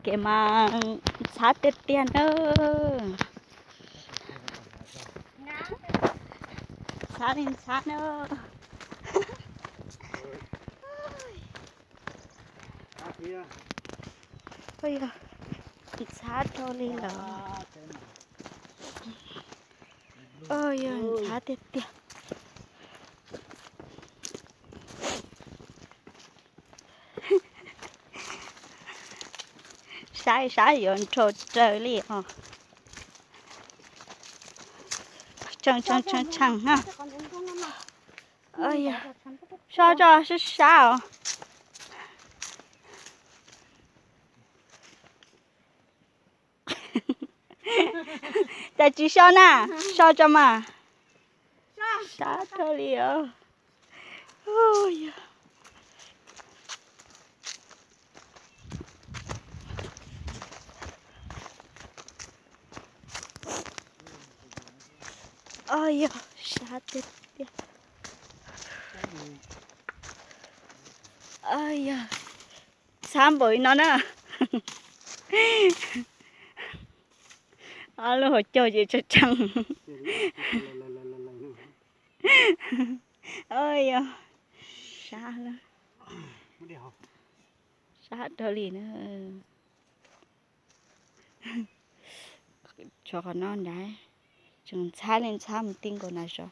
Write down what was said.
Ces mas ntxhab tiag tiag na. Ntxhab li ntxhab na. Ntxhab dhau li lawm. Yog ntxhab tiag tiag. Sab sab yuav nrhau raws li os. Tshee tshee tshee tshee na. So tso sab sab os. Cas tsis so na, so tso mas. Sab dhau li os. Yog sab tiag tiag. Yog ntxhab npaum li no na. Ob lub hauv caug ces tshee tshee. Yog sab, sab dhau li na. Tshuav qhov no ntag, tseem ntxhab li ntxhab mus ti nkaus na so.